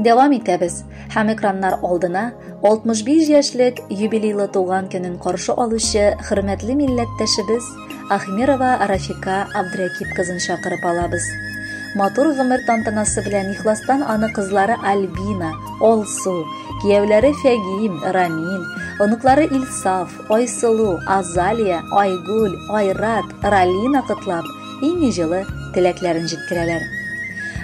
Дәвам итәбез һәм экраннар алдына 65 яшьлек юбилейлы туган көнен каршы алучы хөрмәтле милләттәшебез Ахмерова Рафика Абдрәкип кызын чакырып алабыз. Матур гомер тантанасы белән ихластан аны кызлары Альбина, Алсу, кияүләре Фәгим, Рамил, оныклары Илсаф, Айсылу, Азалия, Айгүл, Айрат, Ралина котлап, иң җылы теләкләрен җиткерәләр.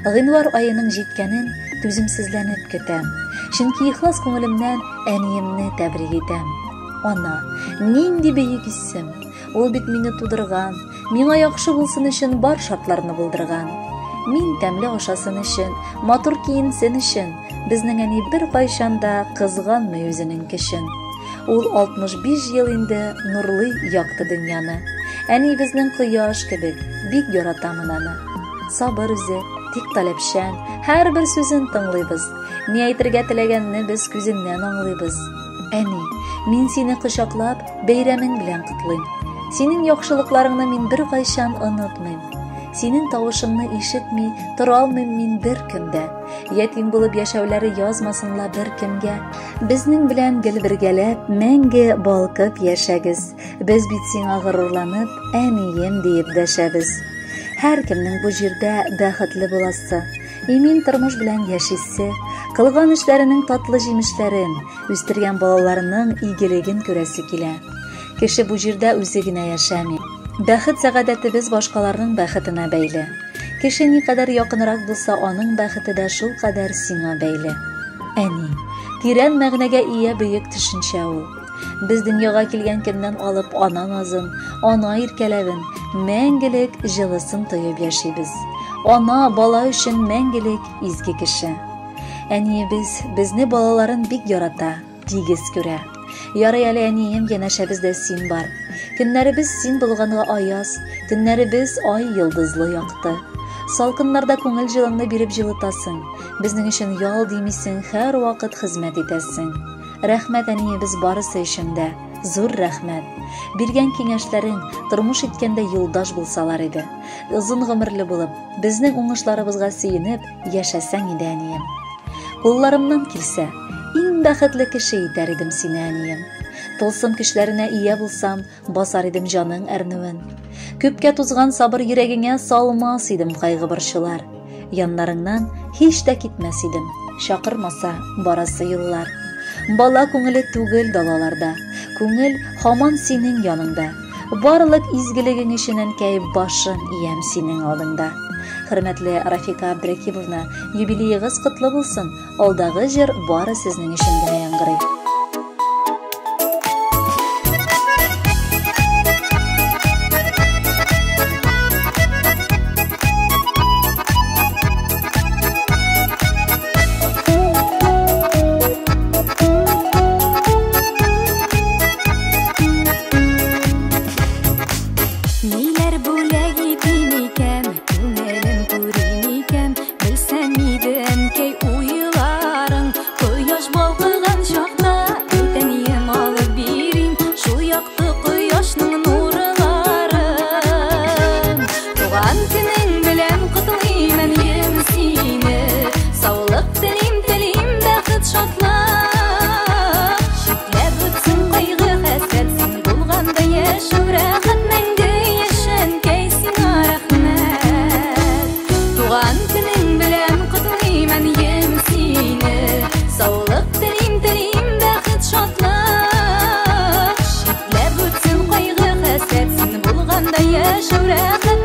Гыйнвар аеның җиткәнен түземсезләнеп көтәм. Чөнки ихлас күңелемнән әниемне тәбрик итәм. Ана, нинди бөек исем! Ул бит мине тудырган, миңа яхшы булсын өчен бар шартларны булдырган. Мин тәмле ашасын өчен, матур киенсен өчен, безнең әни беркайчан да кызганмый үзенең көчен. Ул 65 ел инде нурлый якты дөньяны. Әни безнең кояш кебек, бик яратамын аны. Сабыр үзе, тик таләпчән, һәрбер сүзен тыңлыйбыз. Ни әйтергә теләгәнне без күзеннән аңлыйбыз. Әни, мин сине кочаклап, бәйрәмең белән котлыйм. Синең яхшылыкларыңны мин беркайчан онытмыйм. Синең тавышыңны ишетми тора алмыйм мин бер көндә. Ятим булып яшәүләре язмасын ла бер кемгә. Безнең белән гел бергәләп, мәңге балкып яшәгез. Без бит сиңа горурланып, әнием диеп дәшәбез. Һәркемнең бу җирдә бәхетле буласы, имин тормыш белән яшисе, кылган эшләренең татлы җимешләрен, үстергән балаларының игелеген күрәсе килә. Кеше бу җирдә үзе генә яшәми. Бәхет сәгадәтебез башкаларның бәхетенә бәйле. Кеше никадәр якынрак булса, аның бәхете дә шулкадәр сиңа бәйле. Әни, тирән мәгънәгә ия бөек төшенчә ул. Без дөньяга килгән көннән алып ана назын, ана иркәләвен, мәңгелек җылысын тоеп яшибез. Ана бала өчен мәңгелек изге кеше. Әниебез безне балаларын бик ярата, тигез күрә. Ярый әле әнием, янәшәбездә син бар. Көннәребез син булганга аяз, төннәребез ай йолдызлы якты. Салкыннарда күңел җылыңны биреп җылытасың. Безнең өчен ял димисең, һәрвакыт хезмәт итәсең. Рәхмәт әниебез барысы өчен дә. Зур рәхмәт. Биргән киңәшләрең тормыш иткәндә юлдаш булсалар иде. Озын гомерле булып, безнең уңышларыбызга сөенеп яшәсәң иде, әнием. Кулларымнан килсә, иң бәхетле кеше итәр идем сине, әнием. Тылсым көчләренә ия булсам, басар идем җаның әрнүен. Күпкә тузган сабыр йөрәгеңә салмас идем кайгы-борчулар. Яннарыңнан һич тә китмәс идем, чакырмаса барасы юллар. Бала күңеле түгел далаларда, күңел һаман синең яныңда. Барлык изгелегең өчен, әнкәй, башым иям синең алдыңда. Хөрмәтле Рафика Абдрәкибовна, юбилеегыз котлы булсын. Алдагы җыр бары сезнең өчен генә яңгырый. Ниләр бүләк итим икән, күңелем күрим икән, белсәм иде, әнкәй, уйларың. Кояш балкыган чакта, әйтәнием алып бирим, шул якты кояшның нурларын. Туган көнең белән котлыйм, әнием, сине. Саулык телим, телим, бәхет, шатлык. Читләп үтсен кайгы, хәсрәт, син булганда яшәү рәхәт, мәңге яшә, әнкәй, сиңа рәхмәт. Туган көнең белән котлыйм, әнием, сине. Саулык телим, телим, бәхет, шатлык. Читләп үтсен кайгы, хәсрәт, син булганда яшәү рәхәт.